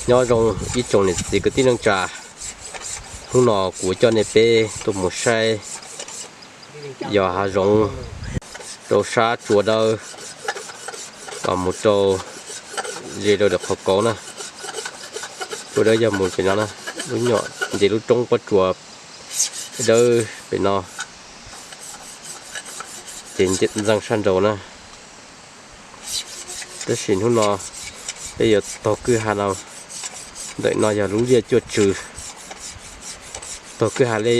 Nyob zoo ib tsoom niam txiv kwv tij neej tsa, hnub no kuv coj nej peb tuaj mus saib yog hav zoov rau sab Tsua Dawb, los mus rau ze rau ntawm qhov kauv na. Tsua Dawb yog mus pem no na, lub nyuam nce lub roob pob tsuas dawb pem no, ces ntxeev sab nraud na. Tab sis hnub no peb yuav taug kwj ha no, ntawm no yog lub liaj cuaj tsw, taug kwj ha li,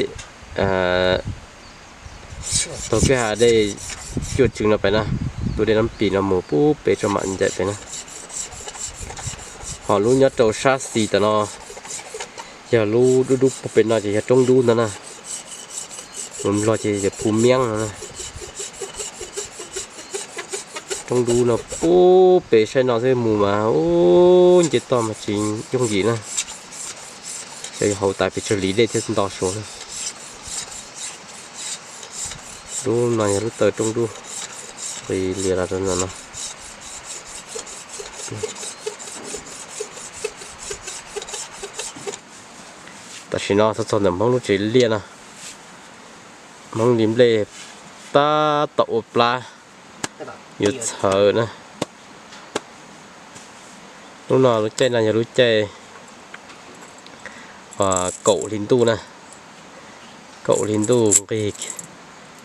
taug kwj ha dej cuaj tsw no pem na, tus dej Nab Pis no mus pub pem tso mam ncaim pem na. Ho lub nyob rau sab xis tom no yog lub dub dub pem no ces yog roob dub ntag na. Mus nplog ces yog Phu Miab no na. Roob dub no pub pem saib no xwb mus mas ub nce toj mas tsis yooj yim na. Xyov yog hauv tas pes tsawg li dej thiaj nto suav na. Lub no yog lub taw roob dub, nqis lias los rau ntawm no. Tam sim no txog txog ntawm Hmoob lub tsev liaj no, Hmoob li nplej tab tom ua plab yuav txhawv na. Lub no lub caij no yog lub caij kaum hli ntuj na, kaum hli ntuj nqis,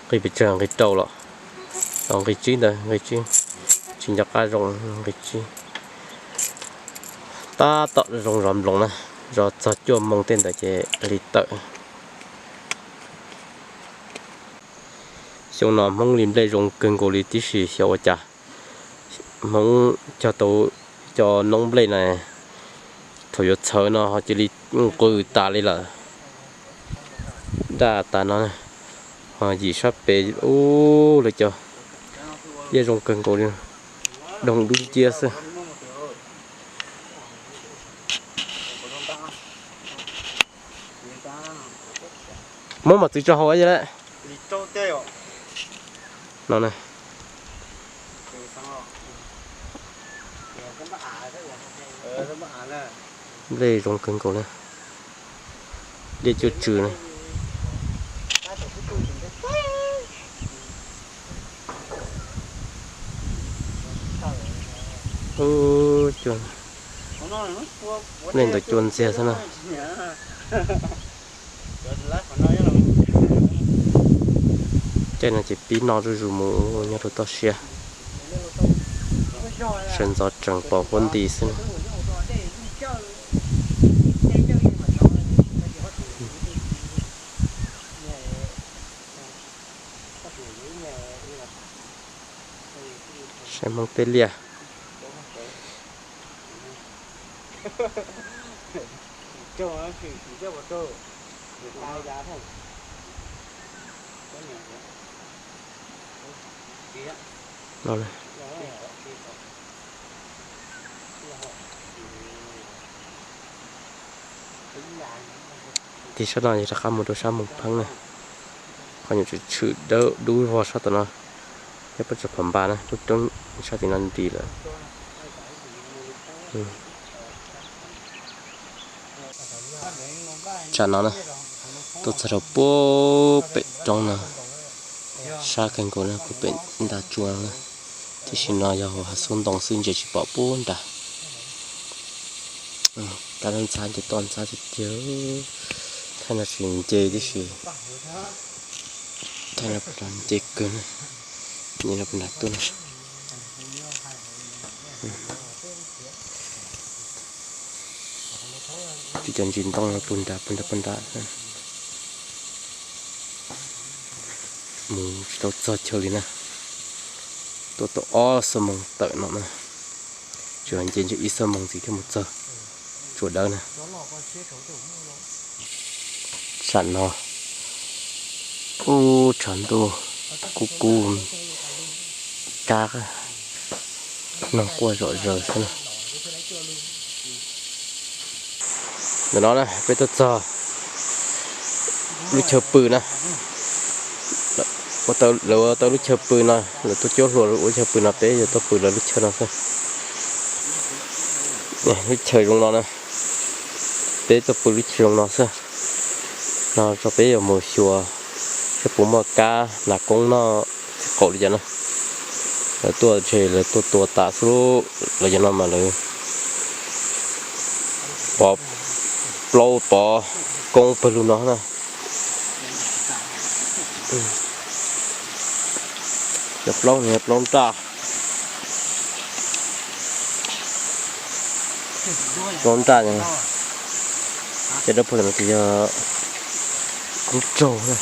nqis pes tsawg nqis rau los, los nqis tsib ntawd nqis tsib, tsis nco qab zoo nqis tsib. Tab tom zoo zov nploos na, zov txog cuaj moos tej ntawd ces li tawm. Xyoo no Hmoob li nplej zoo kawg nkaus li tib si xyov ua cas. Hmoob cog tau cov noob nplej na, thaum yuav txhawv no ho cia li nqws tas li lawm. Daj tas no, ho yim sab pem ub lawv cov liaj zoo kawg nkaus li, doog dub nciab xwb. Muab mos txwv tso hauv lawm. No, nplej zoo kawg nkaus na, liaj cuaj tsw na. Nplej ntawd cua ntxiag xwb na. Caij no ces pib noj zuj zus mus nyob rau toj siab, sawv ntxov tseem pom huab nti xwb na. Saib Hmoob teb liaj. Tig sab no yog rov qab mus rau sab Moos Pheeb na. Qhov nyuam tshwm tshwm dawb dub vog sab tom no, yog pab tso phom npas na, lub roob sab tim no nti lawm. Tsam no na, tuaj txog rau puag pem roob no, sab kawg nkaus na, puag pem nta tsua no na. Tiam sis no yog hav xub ntoo xwb ntsia tsis pom puag nrad. Tab ntxhab nce toj ntxhab tiag tiag. Thaij no tsis nce tib si, thaij no nce kawg na, nce no puag nrad tuaj na. Tus cov ntsis ntoo no puag nrad puag nrad puag nrad. Mus tsis tau txog chaw li na. Tuaj tau ob xuab moos tawm no na. Tsuas nce ntshe ib xuab moos ntxiv thiaj mus txog Tsua Dawb na. Tsam no ub tshav ntuj kub kub kab, noog quaj zom zaws xwb na. Ntawm no na peb tuaj txog lub chaw pw na. Lawv ua tau lub chaw pw no, lawv tuaj cuab hluas ua lub chaw pw no, peb yuav tuaj pw lawv lub chaw no xwb. Lub chaw zoo no na. Peb tuaj pw lub chaw zoo no xwb, no tso peb yuav mus xyuas saib puas muaj kab nas koob noj txij qaum li cas na. Lawv tuaj ntshe lawv tuaj tua tas xwb, lawv cov no mas lawv pov plaub pov koob pawg lug no na. Cov plaub no yog plaub nraj, plaub nraj, ces dawb paug no ces yog koob tsaug na.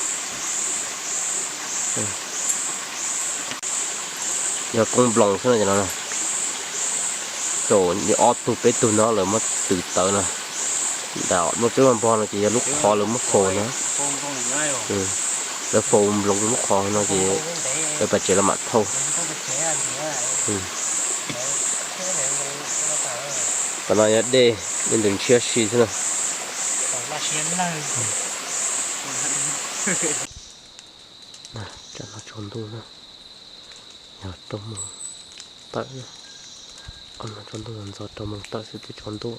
Yog koob nploos xwb no ces no, caum ob tug peb tug no lawv muab tws tawv no. Nram muaj tseeb npog no ces yog lub qhov lawv muab faus no. Lawv faus nploos lub qhov no ces lawv pais tsev los mam thauj. Qhov no yog dej, dej ntws ntshiab si xwb na. Tam no tsaus ntuj na, yog rau moos tawm na. Ob no tsaus ntuj ntxov rau moos tawm xwb twb tsaus ntuj,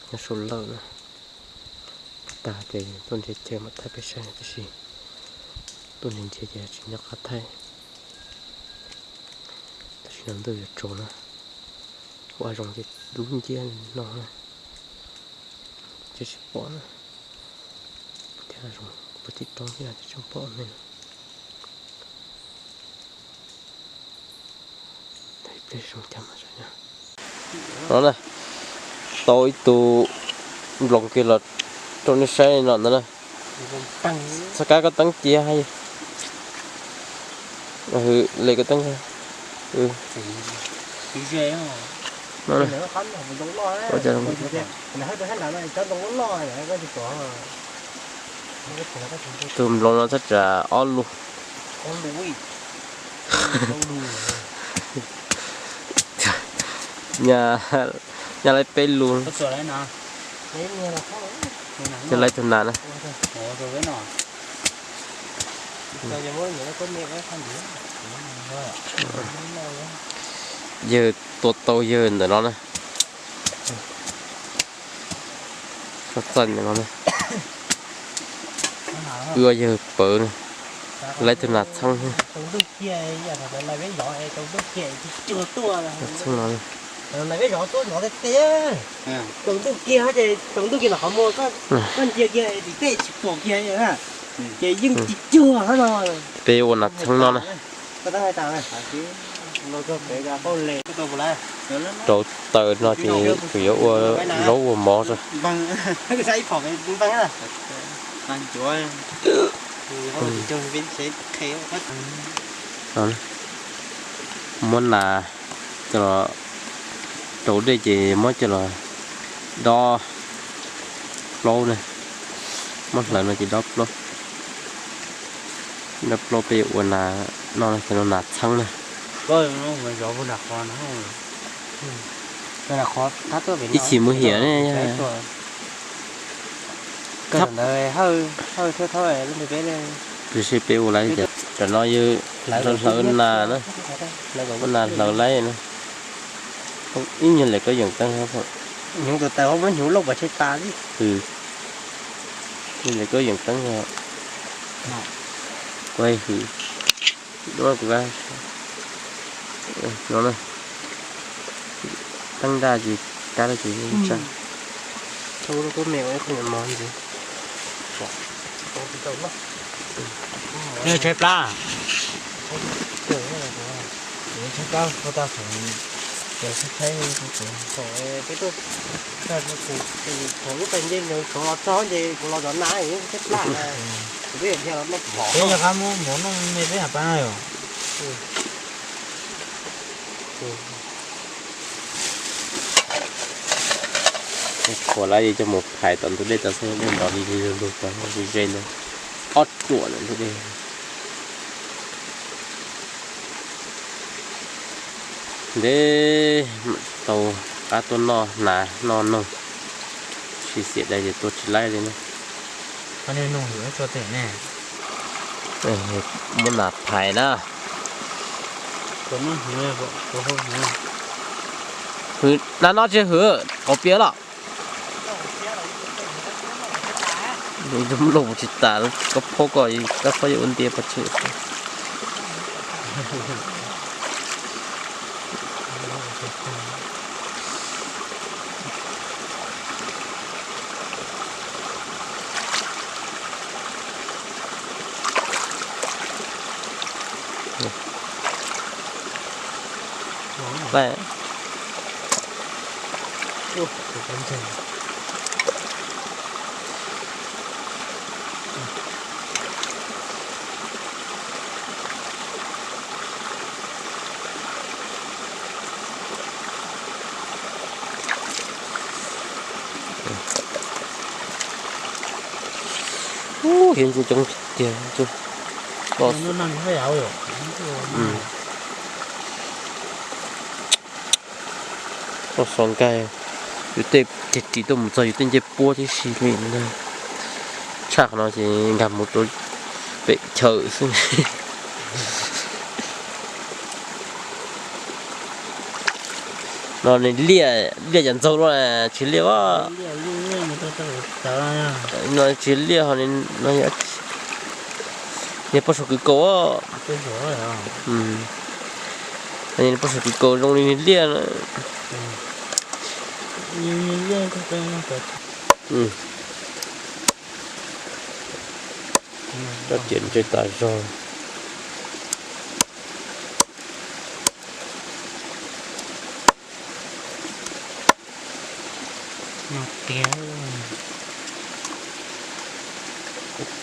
nyob saum lawj na. Tag ces tuaj nrhiav chaw mam thaij peb saib tiam sis tuaj nrhiav nrhiav ces tsis nco qab thaij. Tam sim no ntuj yuav tsaus na, ua zoo ces dub nciab no na, tsis pom na. Thiab zoo puag tim roob thiab tsis pom me. Peb zoo cas mas no na, tau ib tug nploos kiag los rau nej saib no ntag na. Txoj kab koj teeb cia, le koj teeb. Tus nploos no thaj tsam ob lus. Nyaj laib peb lus. Nyaj laib tug nas na. Yawg tua tau yawg ntawm no na. Txaij ntawm no na. Wb ua yawg pawv na. Laib tug nas txheeb. Txheeb no. Tsaus ntuj kiag ces tsaus ntuj kiag no qhov muag koj ntsia kiag tim tej tsis pom kiag ces yeej tsis cuag no. Peb ua nas txheeb no na. Rauv taws no ces kuv yuav ua zaub ua mov rau. Muab nas coj los rau dej ces muab coj los dob plaub na. Muab hlawv no ces dob plaub. Dob plaub peb ua nas no, cov no nas txheeb na. Ib chim mus hiam ne. Tiam sis peb ua lawm, cov no yog hlawv nas na, ua nas hlawv laib na. Ib nyuag lawm koj yeem teeb. Ib nyuag lawm koj yeem teeb. Kuv hwm, kuv, no, teeb daj ces kab ces tsa. Tshaib plab. Peb tuaj thaum lub pes ncej nws tsov los txog ces kuv los zov nas, tshaib plab. Kuv twb dhia los noj mov. Peb nyuag qab muab mov noj me peb mam pab yom. Qhuas lawm ces coj mus phais tom ntug dej tod xwb, dej nrov li lug tod, ze ntawd ob ruam ntawm ntug dej. Ntev mam tau qab tuaj noj nas noj noog, tsis xiam dais ces tua tsis laib li na. Muab nas phais na. Hwm, nas no tsis hwm, qauv piam lawm. Ib tug loj mus tsis tas, koj phob koj, koj phob yuav ua ntia pov tseg. Ub, hiav ntsuj coob tiag, ntsuj loj. Loj so nkag, yus tej ris tuaj mus txog yus tej ncej puab tib si li na. Tshaj qhov no ces nkag mus rau pem chaw xwb. No nws liaj, liaj cov ntxaug no tsis liaj os. No tsis liaj ho no, niag poj saum kwv kaus. Poj saum kwv kaus zoo li niag liaj na. Cov tiam ntsej tas zog.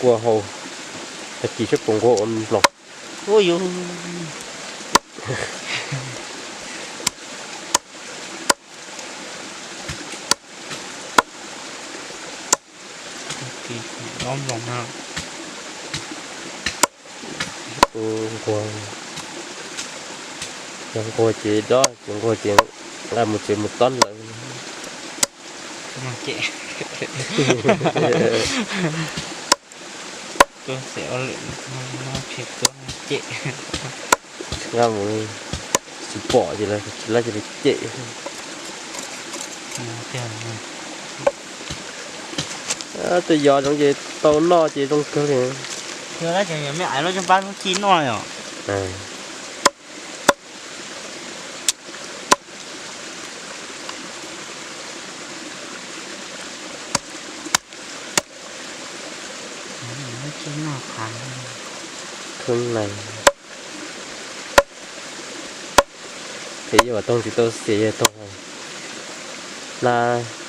Kua hau, tag kis sab puas nquag ua nploos. Nquag, yog nquag ces dob, tsis nquag ces nqa mus tsev mus tob lawv. Nqa mus tsis pom ces lawv tsis laib cia li cem. Tej yos zoo ces tau noj ces zoo kawg li. Kheeb na, ces yog toog tsis tau xiam yog toog na,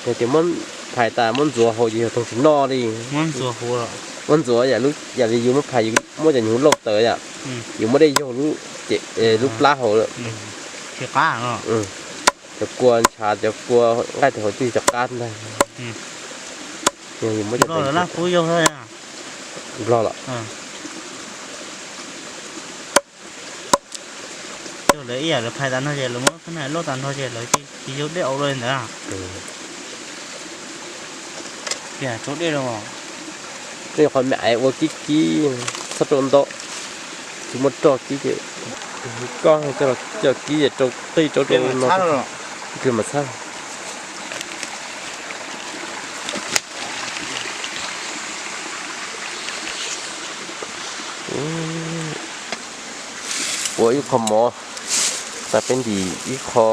yog tias muab phais tas muab ntxuav haus ces yog toog tsis noj li. Muab ntxuav yam li yus muab phais, muab cov nyuv lauj tawm yom, yus muab dej yaug lub plab haus lawm. Cov kua ntshav, cov kua nqaij tag hauv twb cov qab ntag. Yog yus muab cov Nplog los. Lawv ib yam lawv phais tas no ces lawv muab khab na lauj tas nrho ces lawv tsis yaug dej au li ntawd. Tias tsaus dej los, tej qhov me aiv ua kib kib, txhob rau ntau, tsis muaj roj kib ces koj coj los coj kib ces rau qij rau rau no, kws mas txhab. Ua ib qho mov, tas peb ntim ib qho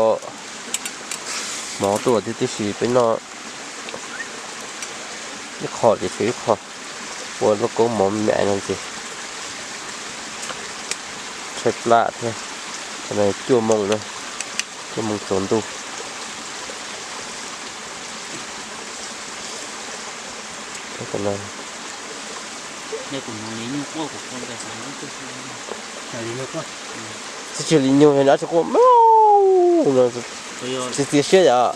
mov tuaj tib si peb noj. Ib qho ces tshuav ib qho, ua lauj kaub mov me me no ces tshaib plab thiab. Cuaj moos na, cuaj moos tsaus ntuj. Tsis tsis li nyuj no tsis quaj, txias txias siab yom.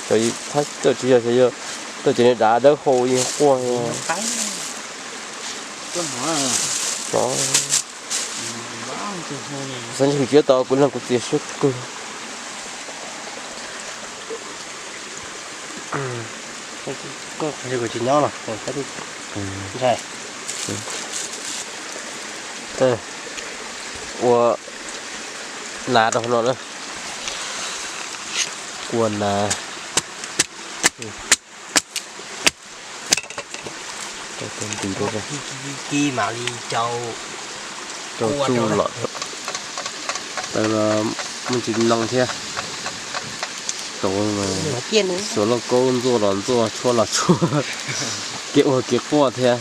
Tsis yog, tsis yog, tuaj ces dav dawb hau yeej quaj. Xav ntshe kuv tsis tau kuv leeg kuv txias siab kawg. Koj qhov kuv tsis nyob los ntshai. Ua nas rau hauv no na. Kua nas. Rau tsuj los, taws los muaj tsis noo thiab. Tau xuas lauj kaub ntxuaj los ntxuaj, tshuab los tshuab, kev ua kev quaj thiab.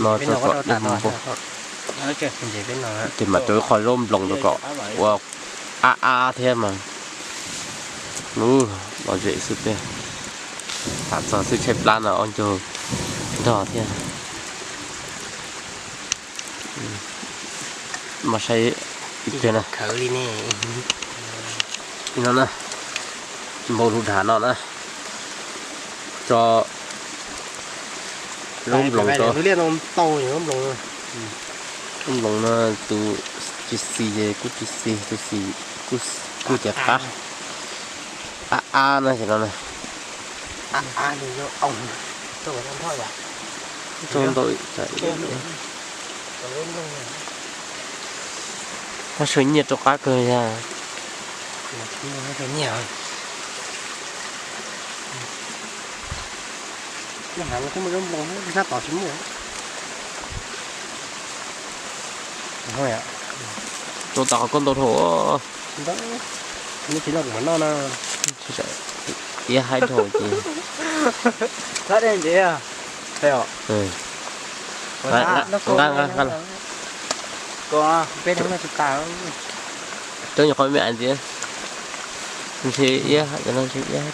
No tso tom ib npoo, ces mam rau ib qho zaub nploos rau kom ua ab ab thiab mas. Lom zem xwb tiag. Tam txog xwb tshaib plab no ob ncaug ntog thiab. Mas saib ib pliag na. No na, npau lug dhav no na, tso zaub nploos rau. Zaub nploos no tus tsis xis ces kuj tsis xis, tus xis kuj ces qab. Ab ab na ces no na. Tau ntau. Tab sis nyiaj rau qab kawg yog. Rau tom qhov koj ntau dhau. Iab haib dhau ces. Nqa nqa nqa. Cov nyuam qhuav me ntxiv, ntshe iab, cov no ntshe iab.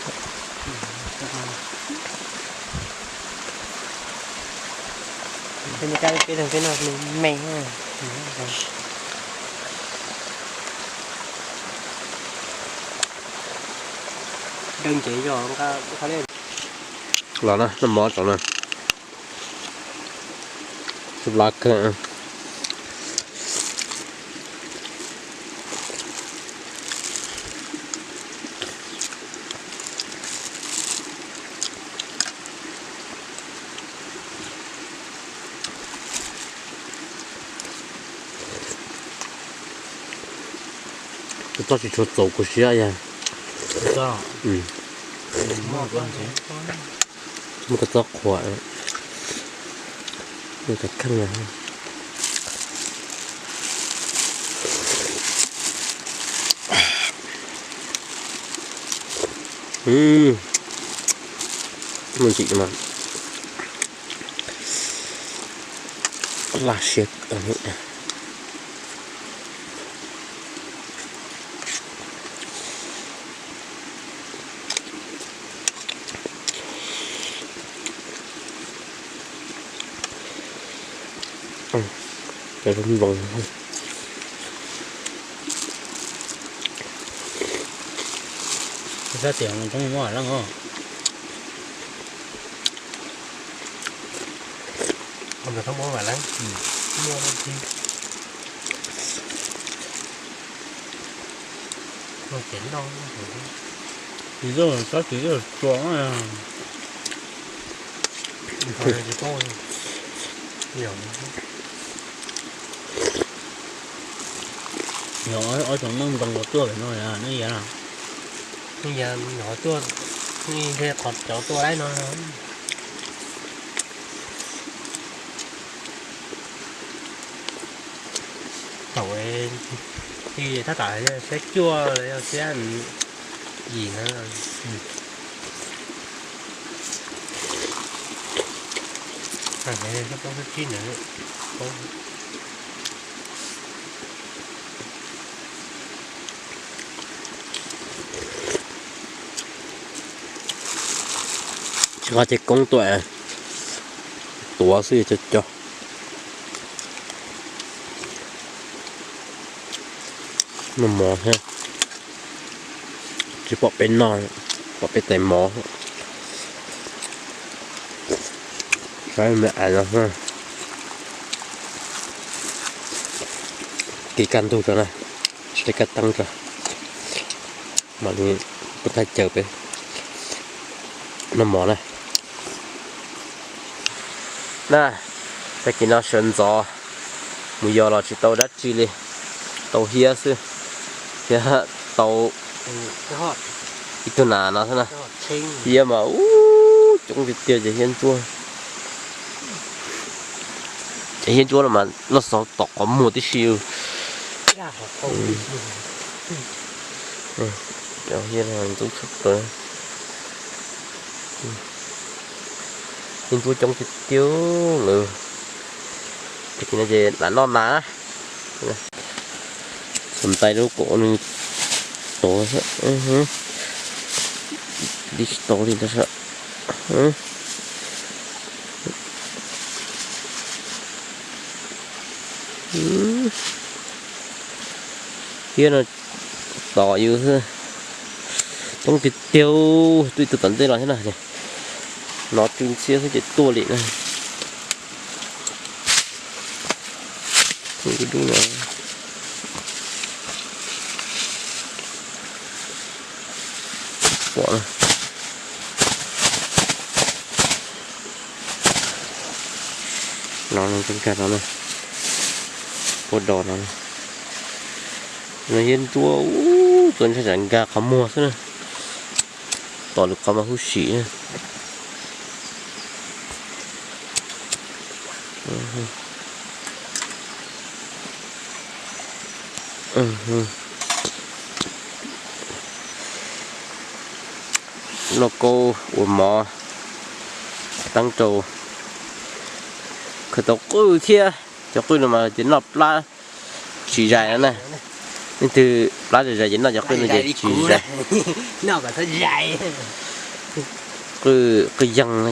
Los na, noj mov tso na. Sab laj kawg. Tus txob tsis tshua txaus kuv siab yag. Muaj kua txob qhuav, muaj cov kheej. Muaj ntsim mas laj siab. Cov zoo nploos. Sab tias zoo muaj leej os. Ntawm thoob muab vam leeb, muaj leej twg muaj kev noj. Tsis txhob tsis txhob tsuas. Yog ob tsoom neej nploos los tuaj pem no, neej yav, neej yav nyuam qhuav tuaj, ntshe qhov cov tuaj laib no. Thaum tab tom siab cuaj los yog siab yim na. Poob xab tsib ntawd. Tsis nqa ceg koob tuaj, tuav xwb cov cov. Noj mov thiab. Tsis pom peb noj, pom peb tais mov. Saib me ais no, kev kaj ntug tso na, tsis li kaj teeb tso, mam li pub thaij caw peb. Noj mov na. Na, tag kis no sawv ntxov mus yos los tsis tau dab tsi li, tau hiab xwb, thiab tau ib tug nas no xwb na. Hiab mas ub coob tiag tiag ces hiab ntsuab. Ces hiab ntsuab no mas loj xov tom qhov muag tib si. Cov hiab no ntxub tshaj plaws. Hiab ntsuab coob tiag tiag lawm. Tag kis no ces lam noj nas. Txhuam ntais rau kom nws tov xwb. Tsis tau li ntag. Hiab no tom yus xwb. Coob tiag tiag, twb ib tug tom ntej los thiab na. Nov tsw ntxhiab xwb ces tuaj li na. Pom no, nkag no na, puab do no. No hiab ntsuab, ub, txua ntshai tsam nkag qhov muag xwb na. Tom lwm qhov mas huj sim. Noj kaub ua mov, teeb rau, khaws tau qwj thiab. Cov qwj no mas ces noj plab tsis zais no na. Leej twg plab zais zais ces noj cov qwj no ces tsis zais. Qwj, qwj yeeg no.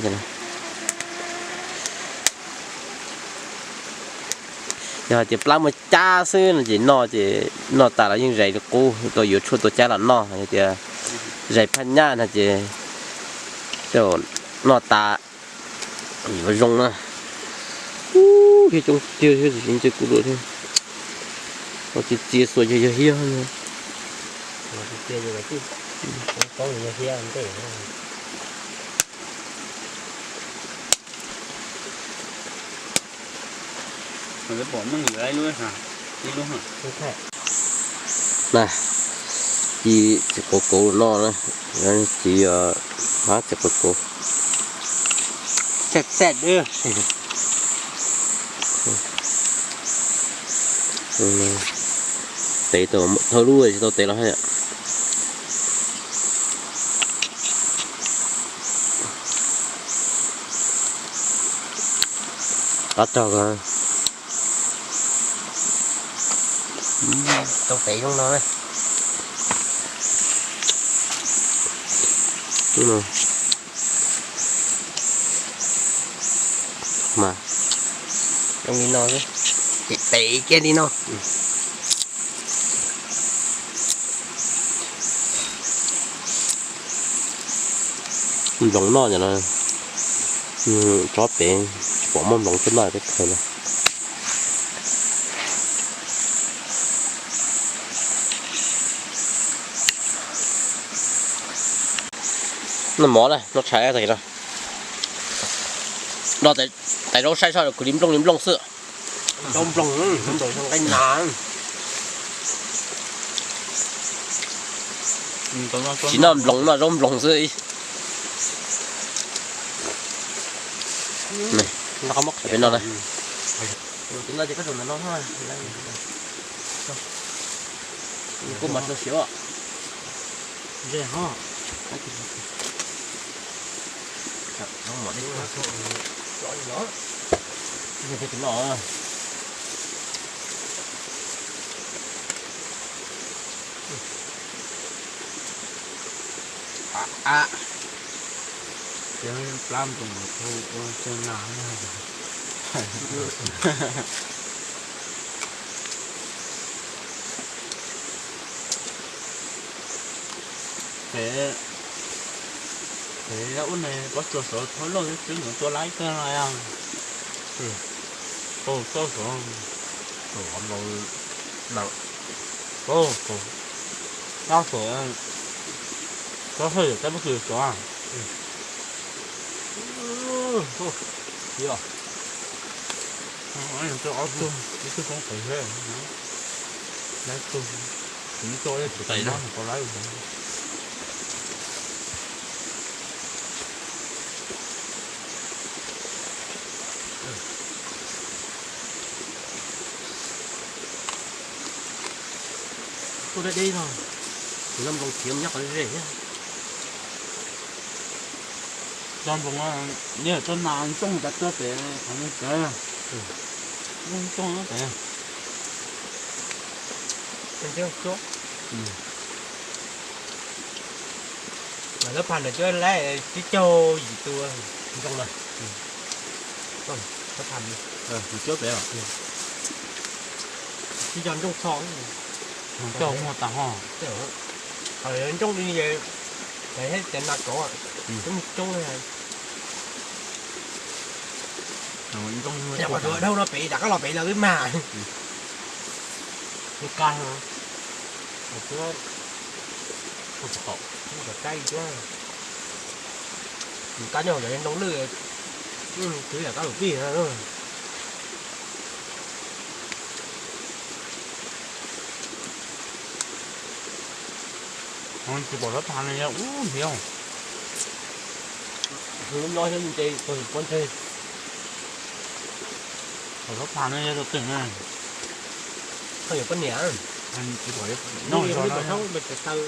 Yog hais tias plab muaj cab xwb no ces noj ces noj tas los yeej zais li qub, tau yuav tshuaj tua cab los noj. Yog tias zais phaj nyaj no ces noj tas yuav zoo na. Ub, hiab coob tiag thiab tsis ntse kuv dua thiab. Txias txias xuas yog yog hiab. Na, ci txiv quav kauv no na, ci hmab txiv quav kauv. Tev tau thawj lub tsis tau tev los haj yam. Qab rog ko. Tau pem zoo no na. Mas zoo li no xwb, ces pem kiag li no. Nploos noj no, tsob pem tsis pom muaj nploos tuaj noj peb khaws no. Noj mov na, noj tshais tag kis no. Noj tais zaub saib soj kuv li nplooj li nplooj xwb. Zaub nploos, nqaij nas. Tsis noj nploos, noj zaub nploos xwb. Peb noj na. Kuv mas rau siav. Pem, pem ub ne pob tsuas saud thoob loj twb mus tua laib kawg no. Tau txoj saud, tau txoj saud, txoj saud, txoj saud, Yog, ob tug, ib tug poob qhov zeb, ib tug, ib tug tau laib. Tuaj deb deb no, kuv yog nploos khiav mus nyob qhov ze thiab. Cov nploos, yog tuaj nas ntsooj tas tuaj pem qhov ntawd, ntsooj pem. Mas lawv pham ntawm cov laib tsib caug yim tus ntsooj na. Lawv pham cuab pem os. Tsib caug ntsooj txho. Coj muag tas ho. Ntsooj li ces, ces nas kauv, coob coob. Ntsooj dhau no pem rov qab los pem lawm wb mag. Mus kab, mus kab nyob hauv cov ntoo lwj, twb yam kab lus pij. Tsis pom lawv pham no yog ub ntiav. Lub nyob thiab nce pov ntseg. Pom lawv pham no yog tus twg na? Koj yuav poj niam. Tsis pom, nyob tau.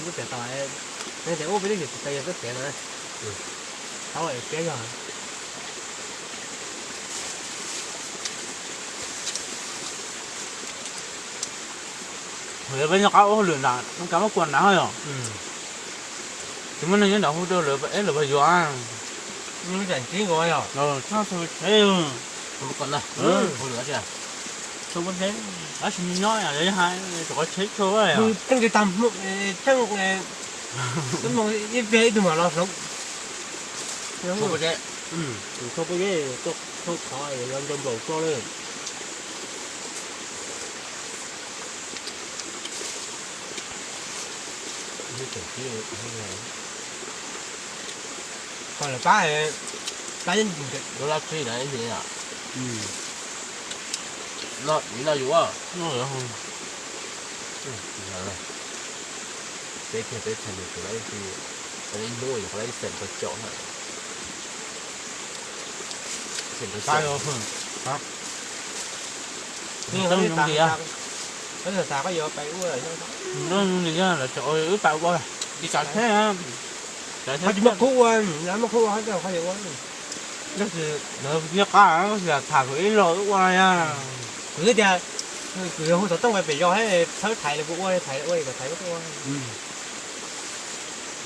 Lub tias tau, tias ub peb lub tias tsis tau yog txoj tiav na. Tau siab yog. Yog peb nyob qab ua hauj lwm nram Kab Mob Kuas nrad yog. Tsis muaj neeg nyob nram hu rau lawv, eb lawv puas yuav. Tshaj tau tsheb, tab sis nyob yog hais rau qhov tsheb tshua. Tseej tag, tseej ib pliag ib tug mam los hloov. Tshua pob zeb, tshua qhov yuav nrau nplaum tso lawm. Qhov lawv pab, pab lub lab txi na, no, no yus no, peb thiaj peb txhais nws tus lab txi, ib hnub yus qhov lab txi xeem tau caum na. Xeem tau caum. Nws zoo li, nws zoo li lawv tseem ua wb pab ua ib tsav tsheb, tsav tsheb muaj qhub ua, muaj qhub ua, tab sis lawv nyob qab, tab sis tham kuv ib los wb ua na. Kuv tias, kuv yuav hu xov tooj pem zos, txhawb thaiv los kuv ua, thaiv ua kom thaiv ua.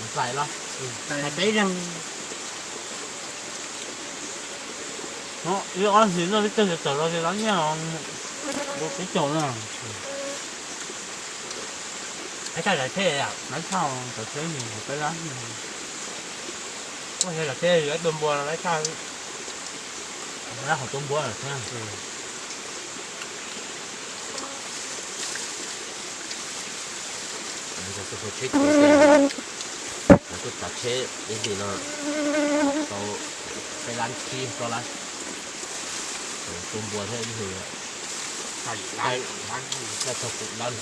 Ntxais los, thaiv peb leeg. Ib ob hlis no peb caug tawm los ces lawv nyiaj, peb caug na. Nab tshaj, nab tshaj cov tsheb peb lab. Ua los tsheb yuav tua npua no nab tshaj. Nab qhov tua npua lawm thiab. Tsheb, tuaj tsav tsheb ib hlis no tau peb lab tsib plaub lab. Tua npua thiab ib hlis, tau kaum lab,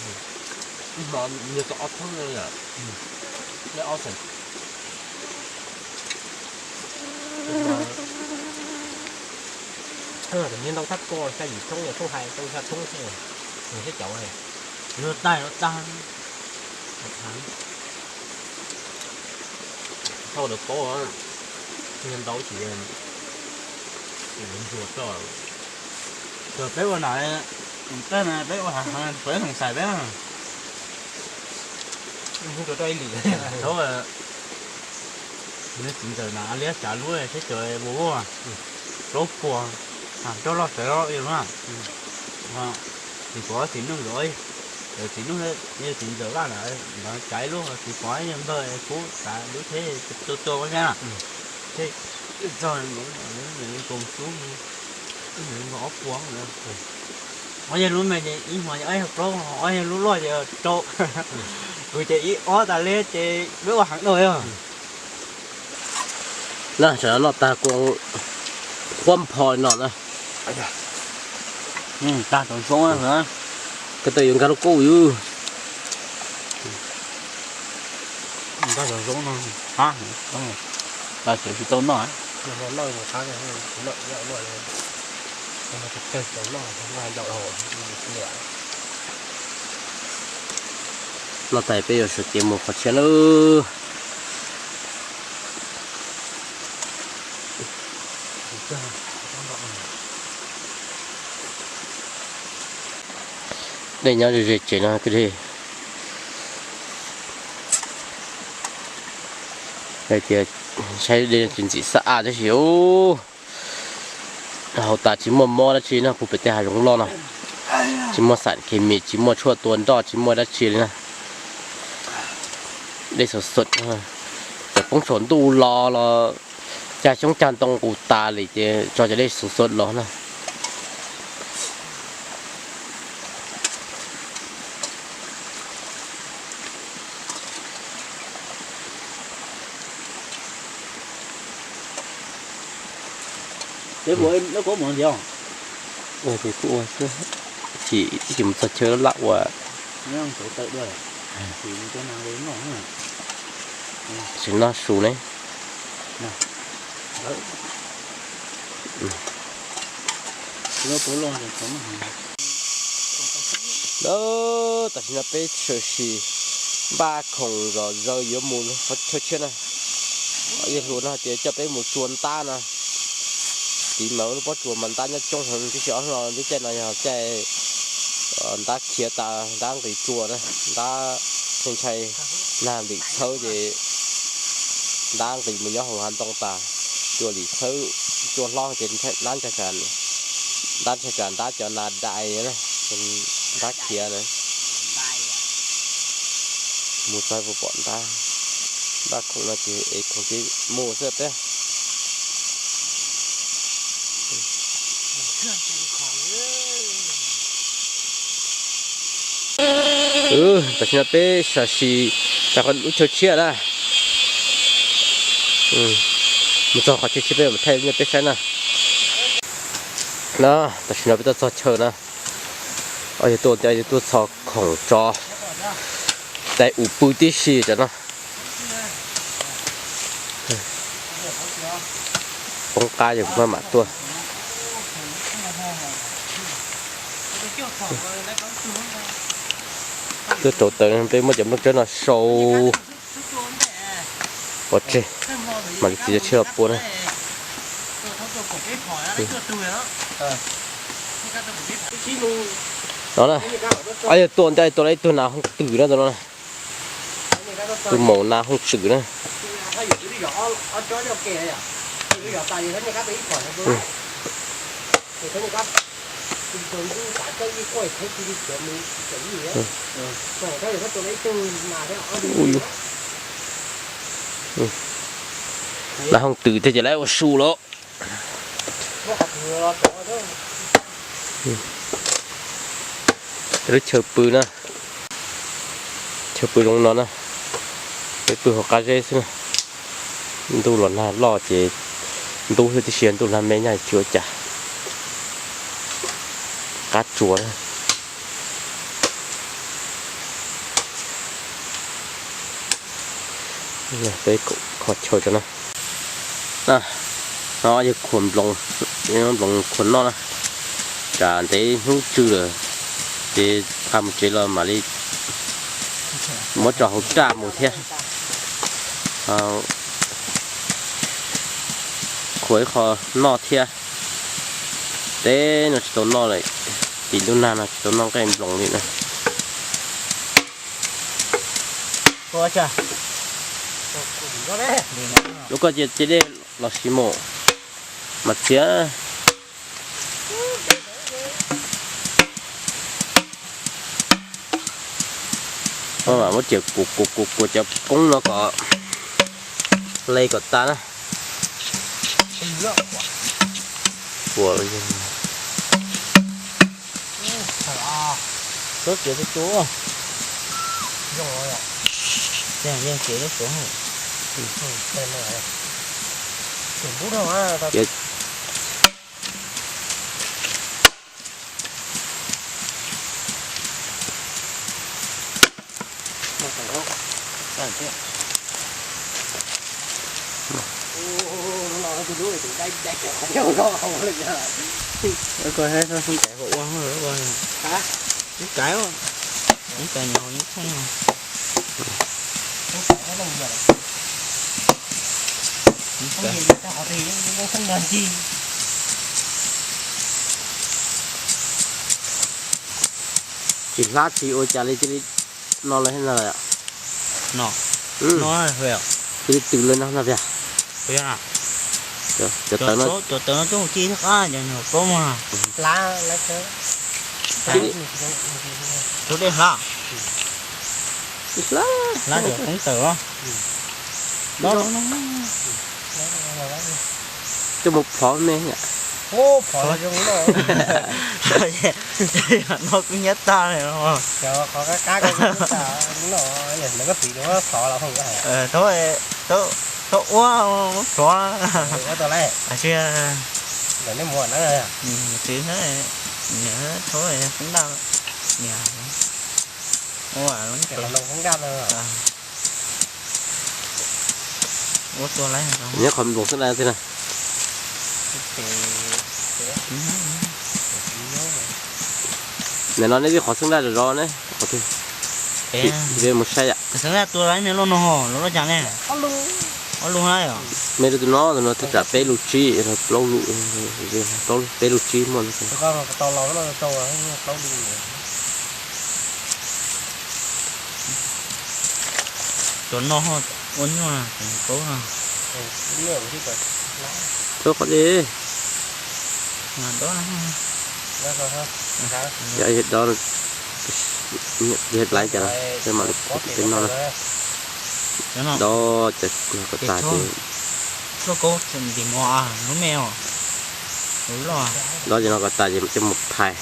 ib hmo nyiag tau ob thoob, ob xeem. Nyiag ntau tab ko xya yim thoob, thoob hais tau xya thoob xwb, nyiag thiab cov luag tais los tag. Thauj lawv paub, nyiag ntau tsis ntsuag tso. Tsuas peb ua nram, peb na peb ua hav, peb hloov xais peb. Thaum nws txiv ntxawm na liab tsav lub tsheb cawv vus, plaub puas, coj loj txawv los na. Txiv pov txiv nuj, txiv nuj, txiv ntxawm Vaj na, tsav ib lub, txiv pov npawg Kub tsav lub tsheb tua tua ua thiab na. Txog nkaus xub, nkaus ob puas. Ob yog lub me ces ib hmo ces ob yog plaub, ob yog lub loj ces rau. Kuv ces ib ob tas li ces lub ua heev dua yog. Na, tam no noj tag kuv qhuab npho li no na. Tag tau zoo na. Koj tau yuav nkag lub kub yus. Nkag tau zoo no. Ha, tsis tau noj. Noj tas peb yuav sawv kev mus qhov tshiab lawm. Dej nyob ze ze tsev no kwj deg. Hais tias saib dej tsis ntxim xab ab tab sis hauv tas tsis muaj mob dab tsi no, puag pem tej hav zoov loj no. Tsis muaj xam khes mis, tsis muaj tshuaj tua nroj, tsis muaj dab tsi li na. Dej xov xov, cov poob saum ntuj los los cag xyoob cag ntoo qus tas li ces tso cov dej xov xov los na. Ces kuv ua xwb, chim mus txog chaw laj ua. Tsis noj su ne. Tam sim no peb sawv tsis npaj khoom zom zaws yuav mus qhov chaw tshiab na. Yawg hluas no tias coj peb mus tsua ntab no. Tiv mas lub pob tsuas mas ntab nyob coob heev, tab sis ob hnub no lub caij no yog caij ntab khiav tas ntab nqis tsua na, ntab ntshai ntshai nag lim txhawb ces ntab nqis mus nyob hauv hav ntoo tas, cua lim txhawb, cua hlob ces ntab ntshai tsam, ntab ntshai tsam ntab cov nas dais na, ntab khiav na. Mus txog puas pom ntab, npaj khoom no ces ev khoom ces mus xwb peb. Tam sim no peb sawv tsis rau qhov lub chaw tshiab na. Mus txog qhov chaw tshiab peb mam thaij nej peb saib na. No, tam sim no peb tuaj txog chaw na. Yog tuaj, yog tuaj txog khoom tso, tais ub pw tib si tam no. Poob qab yog maj mam tuaj. Tuaj rauv taws peb muab cov nplooj tsawb no sau pov tseg, mam li txiav cov tshiab los pua na. No na, yog tuaj ntej tuaj lawm ib tug nas hooj twm na, tus no na. Tus maum nas hooj twm na. Nas hooj twm thiaj ces lawv ua su lawm. Lub chaw pw na, chaw pw zoo no na, peb pw hauv qab zeb xwb na. Ntuj los nag loj ces ntub xwb tib si, ntuj nag me nyaj tsis ua cas. Qab tsuas na. Peb kho chaw tso na. No yog khuam nploos, nploos khuam noj na. Tsam ntev hnub tsw lawm ces nqa mus tsev los mam li muab tso hauv raj mus thiab. Khuam ib qho noj thiab. Teb no tsis tau noj lawm, tim ntuj nag no tsis tau noj nqaij nploos li na. Lub koj cia dej los sis mus mas txiav. Mam muab ciam kuam kuam kuam kuam cov koob no kom hle kom tas na. Kuam, txhob txiav tu tu. Yeej kev lub suav. Koj hais xov xwm caiv hauv ua lub caiv, lub caiv nyuam qhuav nyob thoob. Tsis hlab tsis ua cas li, cia li no lawm no. No, cia li twm lawm no no tiag. Cov tawv no coj mus ci thiab qab cov nyuag plaub mas. Tus dej hlab. Hlab, hlab cov koob tawm os. Coj mus plhov me. No kuj nyab tag li. Thov ua, plhov. Tsis, tsis, thov xeeb daj. Nyob qhov nploos xeeb daj xwb na. Ntawm no neb twb qhov xeeb daj zom zov ne. Mus saib yom. Xeeb daj tua lawm me loj no, loj loj cas ne? Ob lub na yom. Me lub tus no, tus no thaj tsam peb lub tsib, plaub lub, peb lub tsib muaj. Cov no ua nyuaj, cov paub no. Paub qhov deb. Yog do, yog laiv cas los mam li peb noj na. Do cov ko tas ces, do ces no ko tas ces coj mus phais,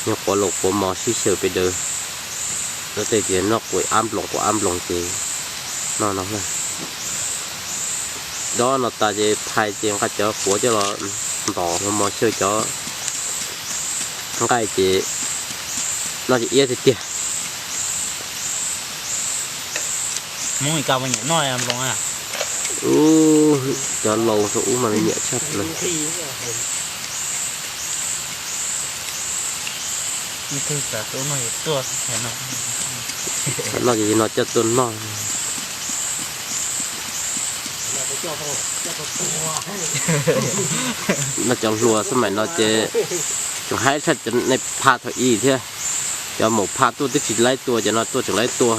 nyuag quav laus quav mos sib xyaw peb daws. Lawv tej tias noj quav ab nploos quav ab nploos ces noj no na. Do no tas ces phais ces nqa cov quav coj los ntos mos xyaw cov nqaij ces noj ces iab tiag tiag. Ub, cov laus thaum ub mas nyiam tshaj plaws. Noj ces no coj tuaj noj. Noj cov hluas xab maim no ces tseem haib tshaj cov nej phaj thaum ub thiab. Cov maum phaj tuaj twb tsis laib tua, cov no tuaj tseem laib tua.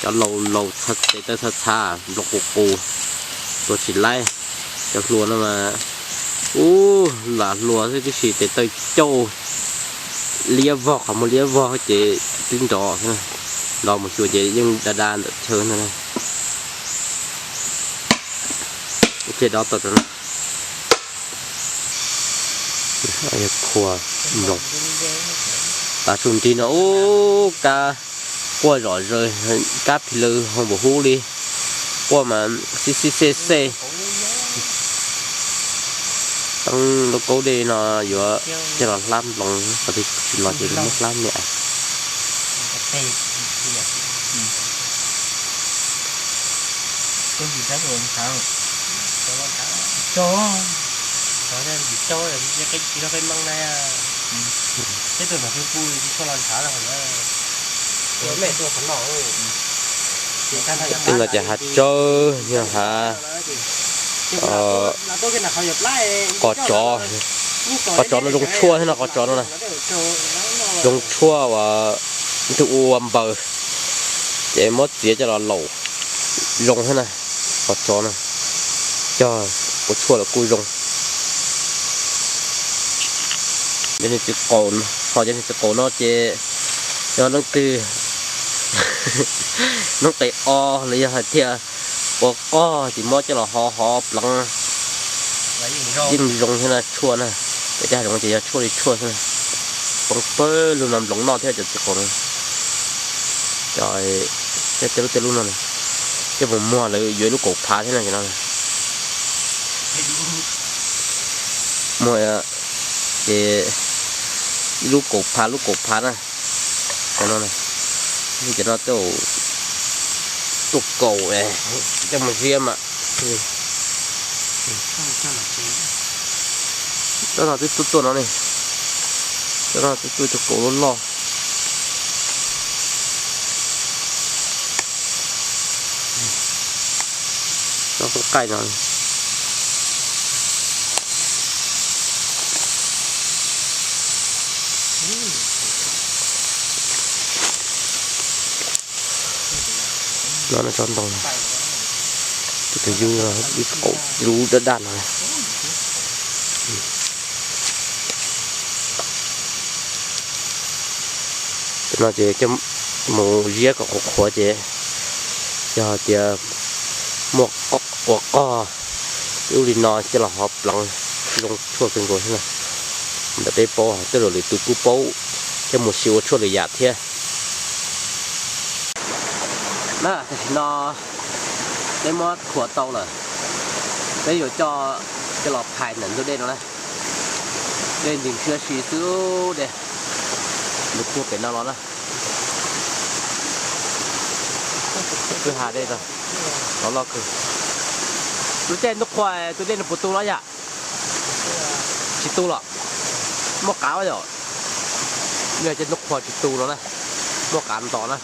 Cov laus laus tes taw txhav txhav, nploos qus qus, tua tsis laib. Cov hluas no mas, ub, lam hluas xwb tib si tes taw cauj, liab vog, qhov muag liab vog ces twb nrov, nrov mus xyuas ces yeej da da ntawm chaw ntag. Ces do tau rau no. Qhuas nploos. Tav su nrig no ub, kab quaj zom zaws, kab phis lawv ho npaum hub li. Quaj mas xib xib xej xej. Teeb lub kaub dej no yuav coj los hlab nploos, qhov twg tsis los ces muab hlab niam. Tej no ces hav tsawb, yog hav qos tsov, qos tsov no zoo tshuaj thiab no, qos tsov no na. Zoo tshuaj uas tus ua npaws, ces muab txiav coj los laus zoo thiab na. Qos tsov no cog ua tshuaj los kuj zoo. Cov niag txiv qaub, ho cov niag txiv qaub no ces yog leej twg noob qes o los yog hais tias ua qoj ces muab coj los hov hov pleev yeej zoo thiab na, tshuaj na. Peb cov hav zoov ces yog tshuaj li tshuaj xwb na. Poob pawg lug no nploos noj thiab cov txiv qaub no. Cov Tej lub tej lub no na, coj mus muag lawv yuav ib lub kaum phav thiab no ces no. Muag ces ib lub kaum phav lub kaum phav na. Cov no, cov no tuaj kaum, coj mus ziab mas. Cov no twb tuaj tuaj no ne, cov no twb tuaj tuaj kaum loj loj. Cov qaij no. No tsob ntoo, tus yub, yub daj daj no. Cov no ces coj mus ziab kom qhuav qhuav ces yog tias muaj ua qog ib ub li no coj los hov pleev zoo tshuaj kawg nkaus thiab na. Ntawm peb paub, tej zaum lwm tus kuj paub, coj mus siv ua tshuaj lwm yam thiab. Na, tam sim no peb muab thuav tau lawm, peb yuav coj coj los phais ntawm ntug dej no na. Dej ntws ntshiab si xwb dej, nws puag pem no los na. Kwj ha dej tag, loj loj kawg. Lub caij ntuj qhua tus dej no puas tu los yam? Tsis tu los. Muaj qav yom? Yog caij ntuj qhua tsis tu los na, muaj qav nto na.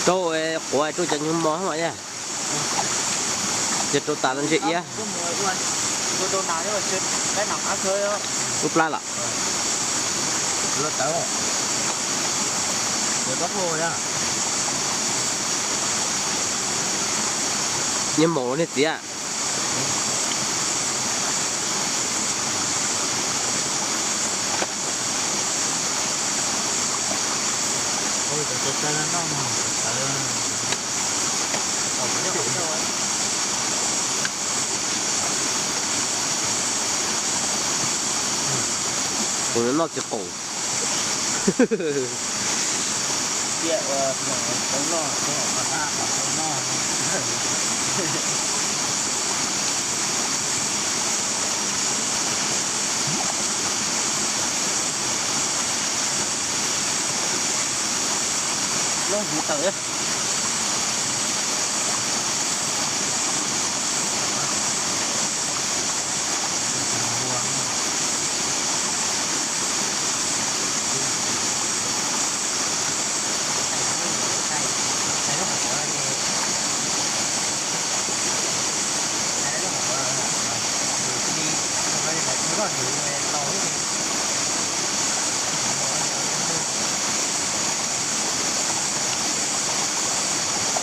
Rau quav rau cov nyuag mos mas yog, ces rau tas no ntshe iab. Lub plab los. Nyob mus niag txiv. Kuv noj tsis qaum. Lub hnyuv tawm.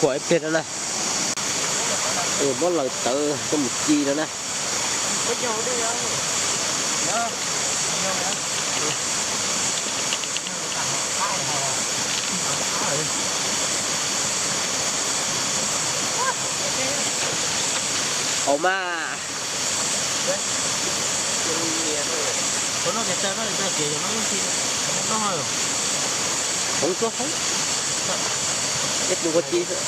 Khuam ib pliag no na, muab laws tawv coj mus ci no na. Hauv mas. Hauv tsuab hauv. Ib tug ua ci xwb.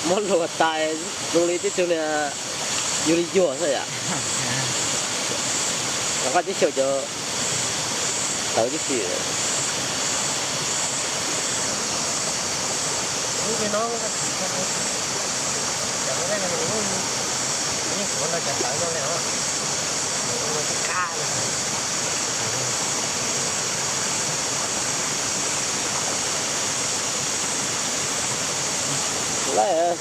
Muab luag tas zoo li tib tug niag yug li yuag xwb yom. Rov qab tib xyaum cov tawv tib si. Laib.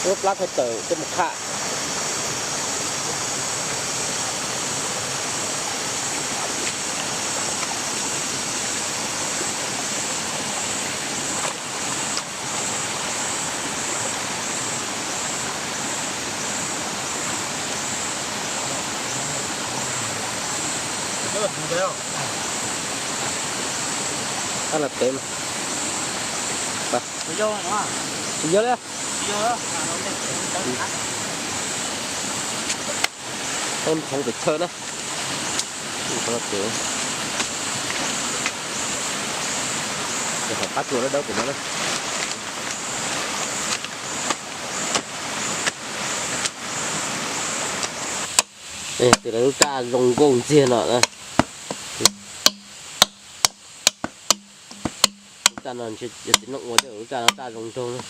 Lub plab khaws tawm coj mus qham. Tab lawm pem. Tsis yog li. Tau ntxhoov pem chaw na. Ces qhov qab tsua dawb dawb pem no na. Tus lawv lub raj zoo nkauj ntxiag no. Lub raj no yog txiv neej ua thiab, lub raj no raj zoo nraug na.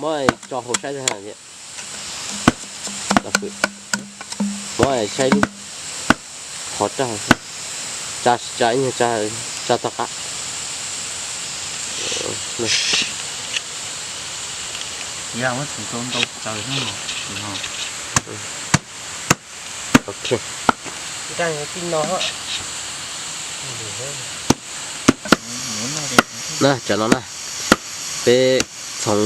Muab tso hauv saib tias, muab saib lub qhov raj, tsa tsis tsa, tsa tog qab. Na, cov no na, peb txhoov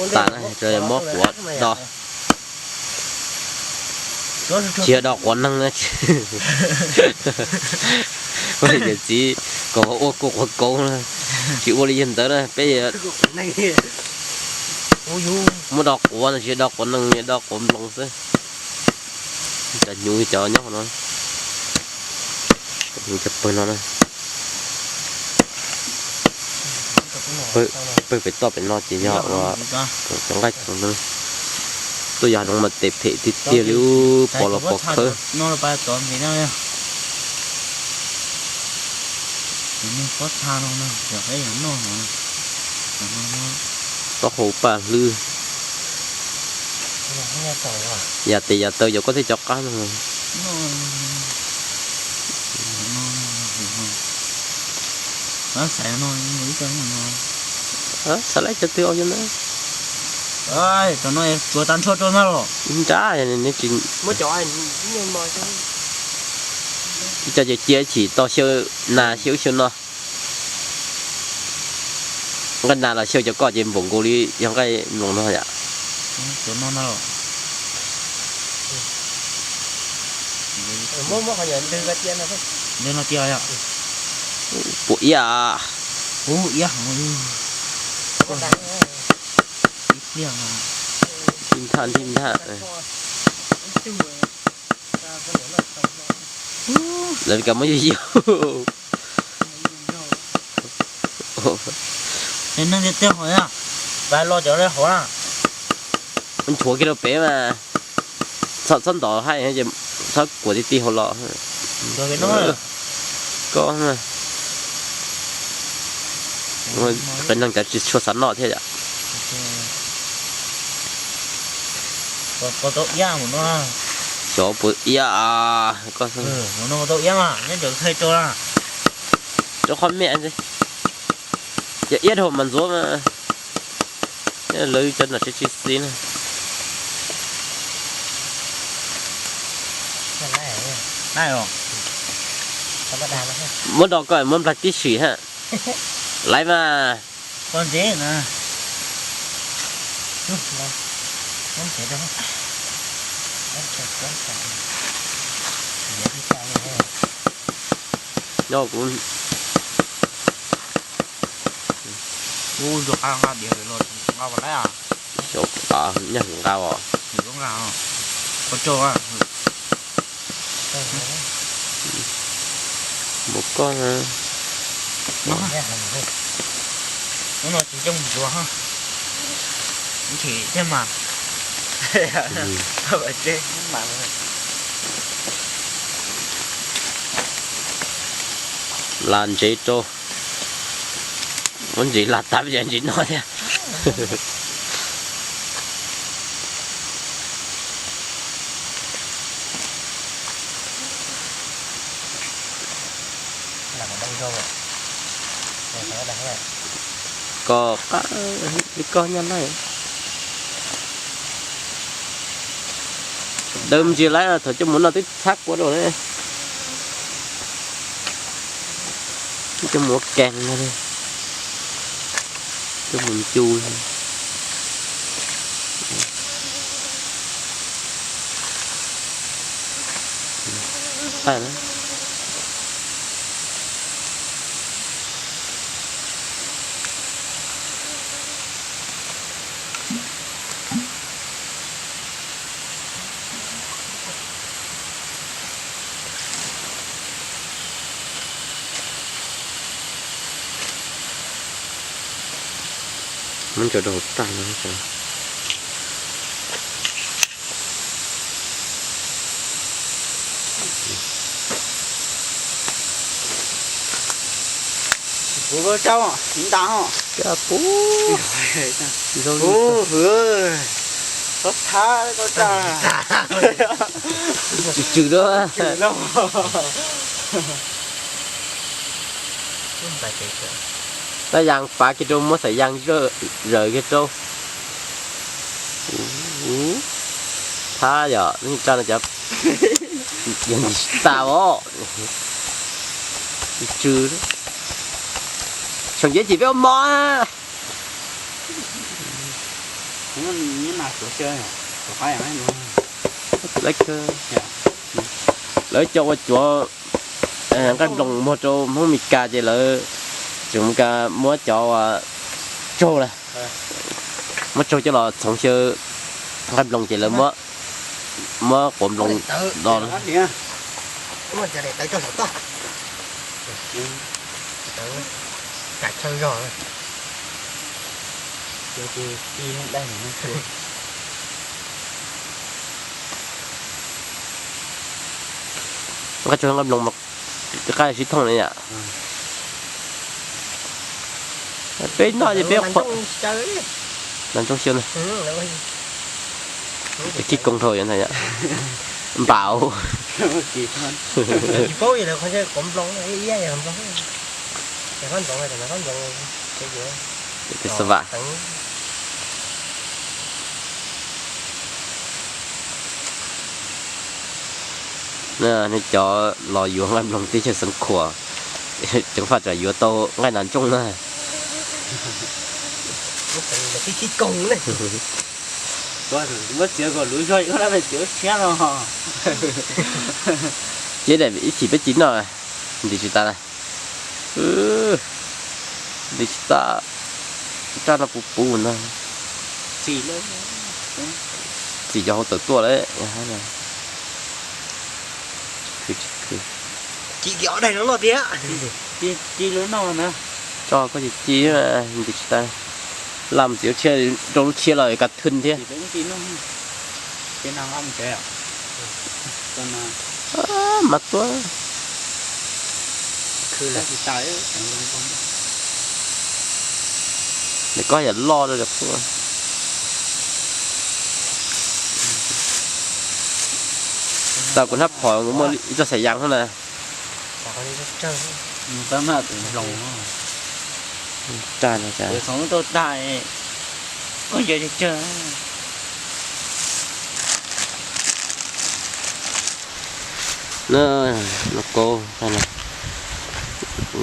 tas na, muab quav do. Tsis yog do quav neeg na. Yawm txiv kom ua kuv quav kauv na, tsis ua li yawg ntawd na, peb muab do quav no tsis yog do quav neeg, yog do quav nploos xwb. Cov hnyuv cov nyob no, cov pawg no na. Pawg pem toj pem no ces yog ua cov nqaij txoov na. Tuaj yog hloov mas tes phem tiag tiag li, pos los pos khawb. Taub hau paj hlwb. Yam tes yam taw yog koj thiaj cov qab no. Xav laib cov twg ua cov ntawd. Nrab, ib co ces cia chim tau xyaw nas xyaw ub xyaw no. Nqaij nas los xyaw cov koj ces npaum nkaus li yog nqaij nploos no yom. Puas iab? Nthaj nthij nthaj. Lawv li kas muab yug yug. Neeg tiag tiag hov, pab lo cov hov na. Nchuav kiag rau pem mas, txhob ntov haij, txhob kuam ti ti hauv los. Koj, qias neeg cov tsis tshua xav noj thiab yom. Xyov puas iab koj. Rau qhov me ntsis, yog iab dhau mas ntxuav mas, lawv cov nom tsis tsis xis na. Muab do koj muab nplag tib si ha. Laiv mas. Nyob kuv xyov nqa nyaj nqa os. Mus koj na. Las ntsev rau. Muab ntsev las tas peb cov ntsev no thiab. Koj qab li koj nyaj laij. Daws ntsis laib thaum coj mus no twb txhab kua rau ne. Coj mus ua keeg no li. Coj mus ncu. Muab ntsaws rau hauv tag no. Kuv tau nta ho. Kuv hwv txhob thab koj tsa. Tsw tsw da. Tab yas pav kiag rau, muab xaim yas zaws kiag rau. Thab yom, tsa no cov yog ntsis tas os. Tsw tsw. Tsoom cev cim peb ua mov. Lawv cov ua cuav nqaij nploos muag rau Hmoob Mes Kas ces lawv tseem mus muab cov tsaug na, muab tsaug coj los txhoov xyaw nqaij nploos ces lawv muab quav nploos do. Nqaij tsaug nqaij nploos mas qab sib thooj li yam. Peb noj ces peb qhuav. Nas ntsooj xyaw na. Kib koob dhau yom ntag yom. Npaum. Tes xav vam. Nej cov los yuav nqaij nploos teb chaws Xeev Khuam, ceev faj tsam yuav tau nqaij nas ntsooj na. Muab txiav kom luv zog ib lub txiav tshiab no. Ces daim ib chim peb tiv noj, ntim tsis tas na. Ntim tsis tas, raj no puv puv no. Txim cov hauv tawm tuaj lawm. Tso koj ci ci, ntim tsis tas. Laj mus txiav lub tshiab, rau lub tshiab los kav thwj thiab. Mas tuaj. Nws koj yam loj rau. Tau kuv hnab phom kuv muaj ib txoj xaim yas no na. Raj no cas. Na, no kaub,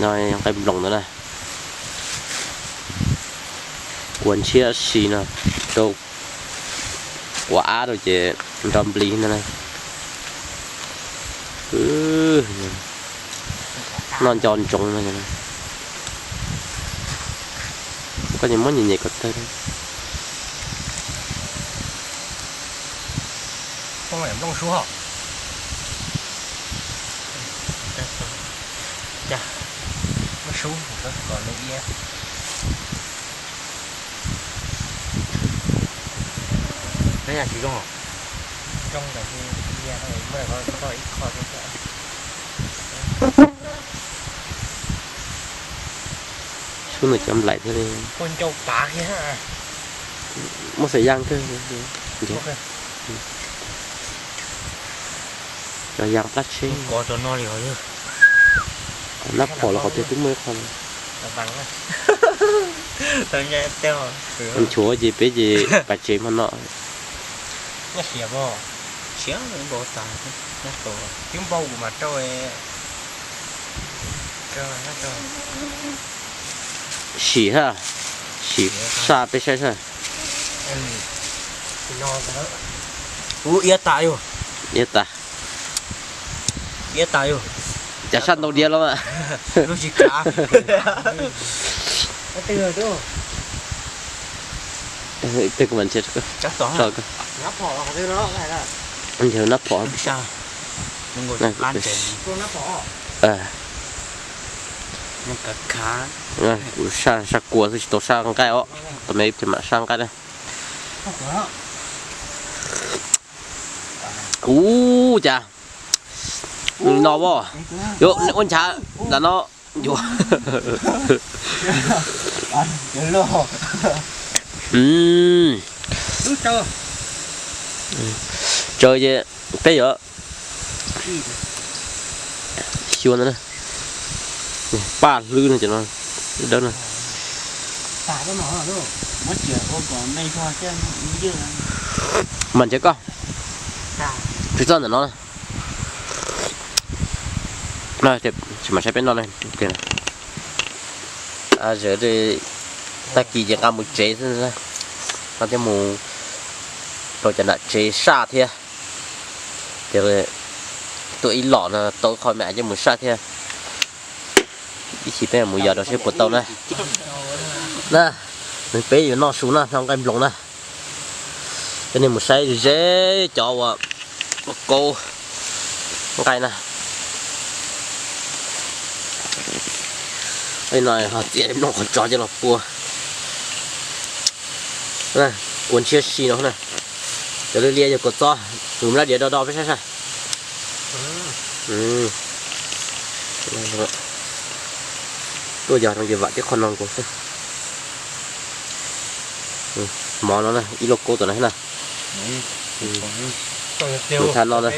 no nqaij nploos ntawd na. Kua ntshiab si no, rau quav ab rau ces nrov nplig ntag na. Noj nco ntsoov no. Koj ces muab nyem nyem ko taw. Sub no cov nplaim thiab li. Muab xav yaj kawg. Cov yaj plab tsheb. Nab phom los qhov twg twb muaj ib qho. Nchuav ces peb ces pas tsev hmo no. Sim ha, sim saj peb saib saj. Ub, iab tas yog. Iab tas. Iab tas yog. Cas saj ntau diav los mas. Lub tsis kav. Tej kuv mam nrhiav, nrhiav nab phom. Kuv saj, saj kua xwb tsis tau saj nqaij os. Tau me ces mam saj nqaij na. Kuv cas no as, yuav ua nchav nram no. Tsaws ces peb yuav xyuas ntawd na. Paj hlwb no ces no dawb na. Mas ntshe koj tsis txog ntawm no. Tsis mam saib peb noj na. Tag kis ces nqa mus tsev xwb, nqa thiab mus rau cov nram tsev saj thiab. Ces tuaj ib los no tau qho me coj mus saj thiab. Ib chim peb mus yos rau seb puas tau na. Na, peb yuav noj su na, noj nqaij nploos na. Coj nej mus saib ze cov uas kaub nqaij na. Tej no ho txiav nplooj qhov tsov coj los pua. Kua ntshiab si no na. Cov liab liab yog kua txob, tus lab diav do do peb saib saj. Tuaj yog rau ces vam tib qho no nkaus xwb. Mov no na, ib lauj kaub tom no na. Mus thaj no na.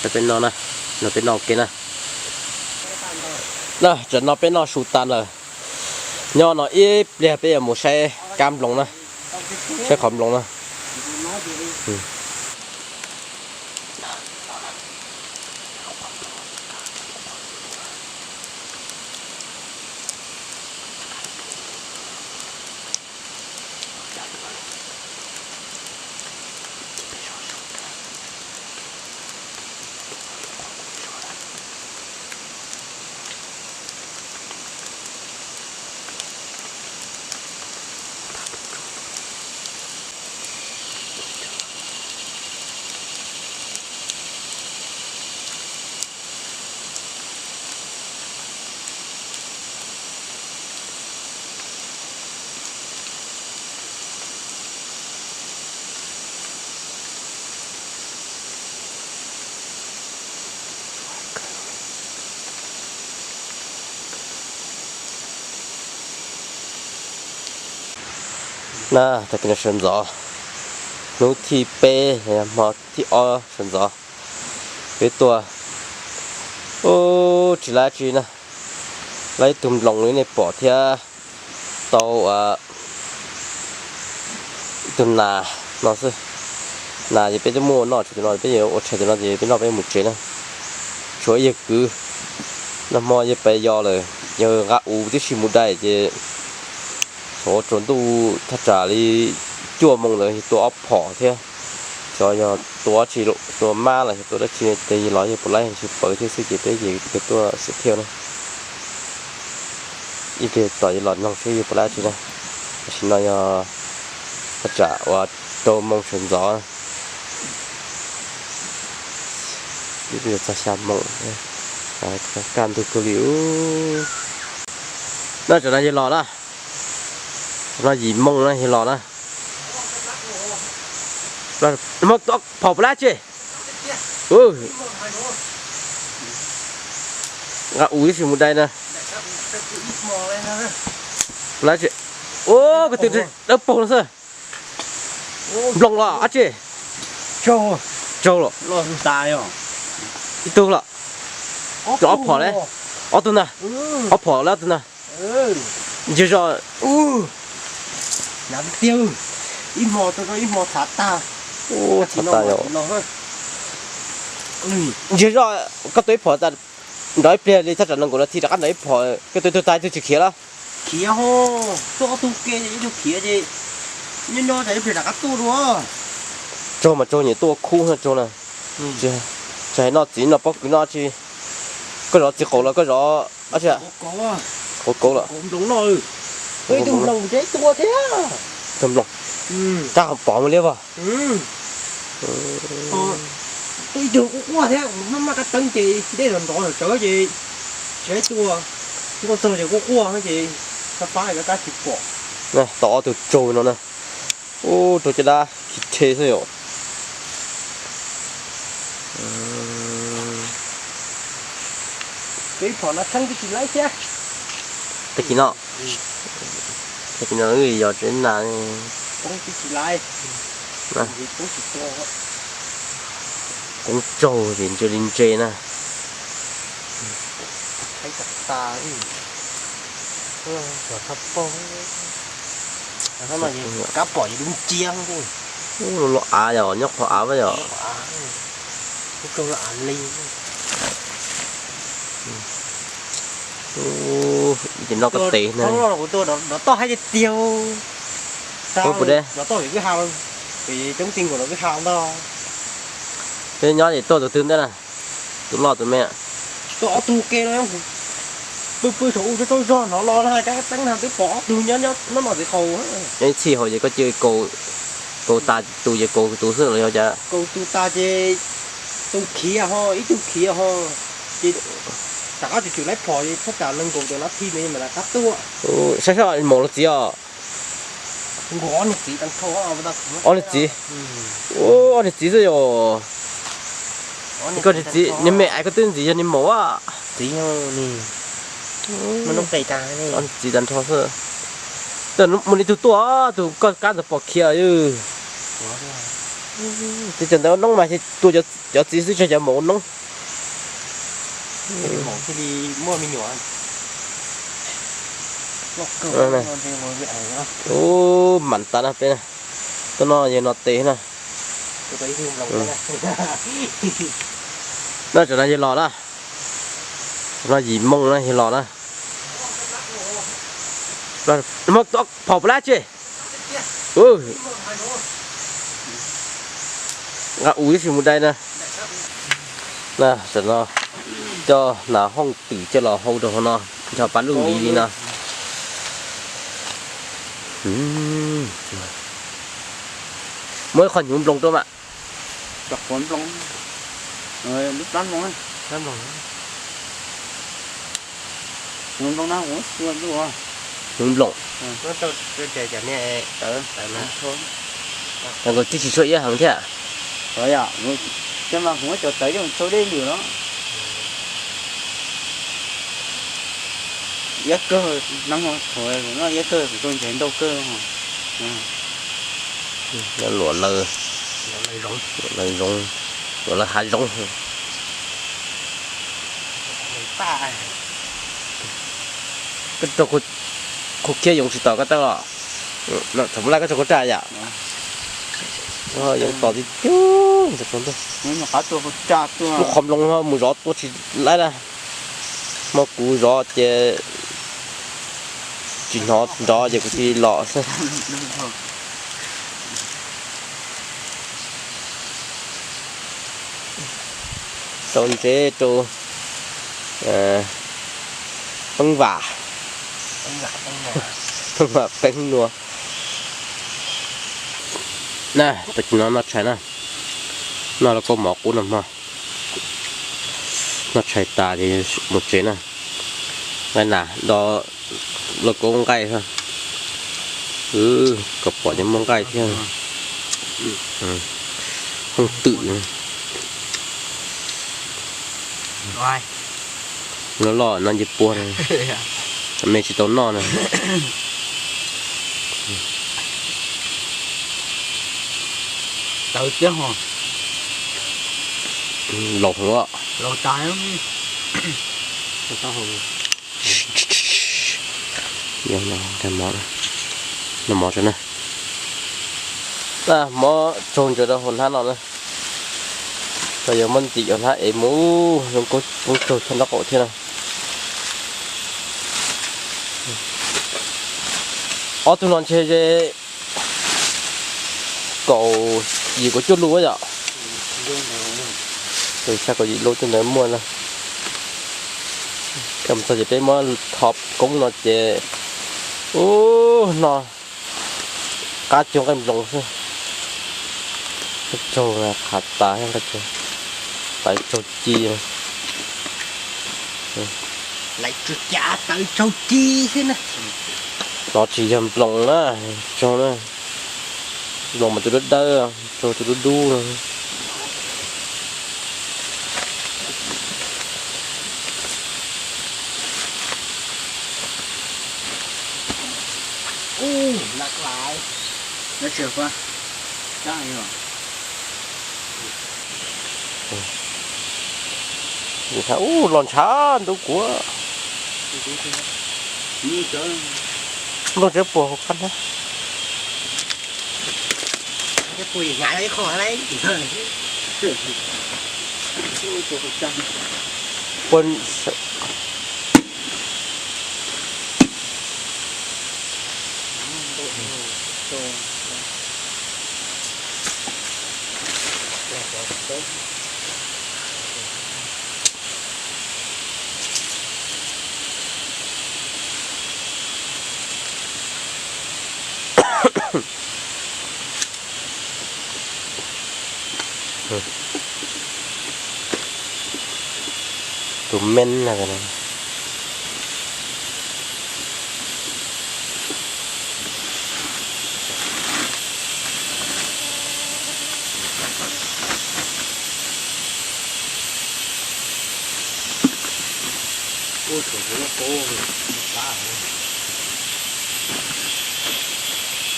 Peb no na, no peb noj ua ke na. Na, tam no peb noj su tas lawm. Nyob no ib pliag peb yuav mus saib kab nploos na, saib qhov nploos na. Na, tag kis no sawv ntxov, hnub thib peb, hmo thib ob sawv ntxov, peb tuaj, ub, tsis lab tsi na, lab ib tug nploos li nej pom thiab, tau ib tug nas no xwb. Nas ces peb twb muaj noj tshuav tus no, peb yuav ua tshais tus no ces peb noj peb mus tsev na. Tshuav ib yawg kwv, nag hmo yawg pais yos lawm, yawg nqa us tib si mus dai ces xyov tsaus ntuj thaj tsam li cuaj moos ntawd yawg tua ob phom thiab. Xyov yog tua dab tsi, tua mab los yog tua dab tsi ces yawg los yawg puas laib tsis pawv thiab xwb ces peb ces tuaj xiam thiaj na. Ib pliag tom yawg los noog seb yawg puas laib dab tsi na. Tam sim no yog thaj tsam uas rau moos sawv ntxov na. Ib pliag txog xya moos, kaj ntug kawg li. No tsam no yawg los na. Tsam no yim moos na yawg los na. Phom puas laib tsi? Nqa us tib si mus dai na. Puas laib tsi? Ua ko tw dawb paug no xwb. Nploos los dab tsi? Tsaug los? Ib tug los? Ob phom le? Ob tug ntag. Ob phom le ob tug ntag. Ntshe zoj. Ib hmo tau ib hmo txhav tag. Txhav tag yom. Ntshe zoj koj tua ib phom tas, nrov ib pliag li thaj tsam nees nkaum nas this rov qab nrov ib phom, koj tua ib tug tag ib tug tsis khiav los? Khiav ho, tua ob tug ke ib tug khiav ces nyob nyob tas ib pliag rov qab tuaj dua. Tsaug mas tsaug nyiam tuaj khub no tsaug na. Tsis hais noj txiv noj pob kws noj tsi. Koj zov txiv qaum los koj zov dab tsi? Qaum kauv los? Ib tug nploos, rab pom mus liab as. Ib tug quaj quaj thiab, maj maj kab teeb ces dej los nrov los tsawv ces tsis laib tua. Nkauj txoog ces quaj quaj ces fab fab kab kab tsis pom. Tom ob tug tsaug no na. Ub, rau caj dab khi rhe xwb yom. Ib phom no txheeb twb tsis laib thiab. Tag kis no, tag kis no wb yos tsev nas. Poob twb tsis laib, poob tsis tua. Poob tsaug ces ntse li ntse na. Kab pom yus lub nciab. Ub, lub av yom, nyob qhov av yom. Ub, ces noj koj tes na. Kuv tua nrov toj haib tiag tiag. Ub, puas deb? Nrov toj vim kwj ha, vim coob ti nkaus nrov kwj ha ntag. Peb nyob ces tuaj tus twg ntawd na? Tus loj tus me? Tuaj ob tug ke no, pw pw saum u tsaug tsaug zog hnov los na, kab teeb na twb pom ob tug nyob nyob no txiv qaub. Nyob ib txhij hauv ces koj cia kaus tas tus ces kaus tus xwb los yog cas? Kaus tus tas ces tus khiav ho, ib tug khiav ho, ces rov qab tsum tsum laib phom es thaj tsam nees nkaum tawm no thi me mam rov qab tuaj. Saib seb maum los txiv os. Ob niag txiv, ob niag txiv xwb yom. Koj niag txiv, niag me ais koj twb ntxiv yog niag maum a. Txiv tag nrho xwb. Muaj ib tug tuaj, tus koj kab ntawd pom khiav. Txiv cov ntawd noob mas tua cov txiv xwb tsis cov maum noob. Ub, mam tas na peb, tuaj noj yawg no tes na. No tsam no yawg los na. Tsam no yim moos na yawg los na. Phom puas laib tsi? Nqa us tib si mus dai na. Tam no coj nas hooj twm coj los hau rau hauv no, nrog pab lub li li no. Muab ib qho hnyuv nploos rau mas. Hnyuv nploos. Nkaus tib si tshuaj iab heev thiab. Iab kawg, iab kawg kuv tau ntsev ntau kawg. Luam lawv, luam lawv zoov, luam lawv hav zoov. Koj rau khau khiab yoov tsis tos koj tawb los? Thaum ub laj koj tso koj raj yam. Yeej tos tiag tiag ntag. Lub qhov nploos no mus zov tua tsis laib na. Hmo kuv zov ces tsis hnov nrov ces kuv cia li los xwb. Rau ntsev rau peeb vam, peeb vam peeb nua. Na, tag kis no noj tshais na, noj lauj kaub mov qub noj hmo. Noj tshais tas ces mus tsev na. Nqaij nas do lauj kaub nqaij. Kom pom ces muaj nqaij thiab. Hooj twm loj loj no nce puag, me tsis tau noj na. Laus hov. Noj mov tso na. Mov tsaug ntsaws rau hauv hnab no na. Tau yuav muab ntim hauv hnab es mus zoo koob tsaug thaj nraub qaum thiab na. Ob tug no ntshe ze kaum yim kaum cuaj lub yom. Xya kaum yim lub tej ntawd muaj na. Mus txog ces peb muab thov koob no ces, ub, no qab cuag nqaij nploos xwb. Tsaug qhav tas, tawv tsaug ci. Lawv tsuas cas tawv tsaug ci xwb na. No tsis yog nploos na, tsaug na. Nploos mas tus dawb dawb, tsaug tus dub dub no. Ub, los ntshav ntub kuv. Nplooj tsev puag hauv qab na. Puag Tus meeb na.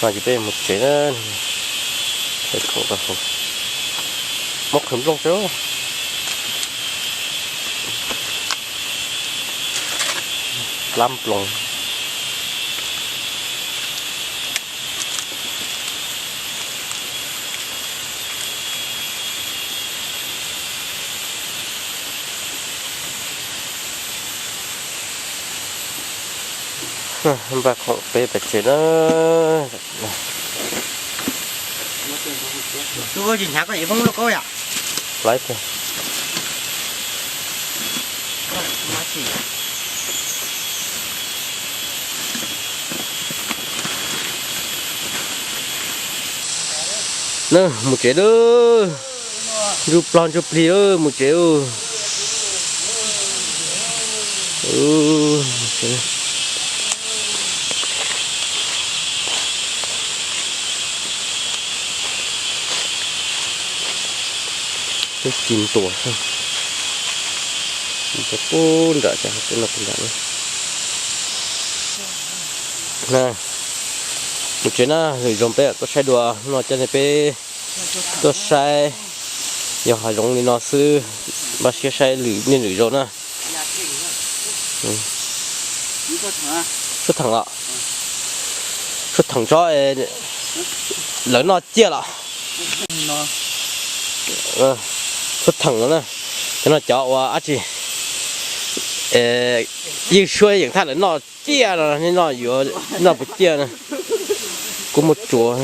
No ces peb mus tsev na. Muab qhwv nplooj tso. Plab nploos. Npaj khoom peb pais tsev na. Tsis hnyav koj ev poob lauj kaub yom? Laib tiag. Na, mus tsev lawm. Ntsuj plig ntsuj plig lawm, mus tsev. Twb ci ntua xwb. Pub nram cas, pub no pub nram na. Mus tsev na, lwm zaus peb tuaj saib dua, no coj nej peb tuaj saib. Yog hav zoov li no xwb, npaj siab saib lwm niaj lwm zaus na. Suab theem los, suab theem tso, lawv noj ciaj los. Suab theem no na, cov no cov ua dab tsi, ywj suab yeem thaj lawv noj ciaj no, nej noj yuav noj puas ciaj na, kuj muaj tsuav.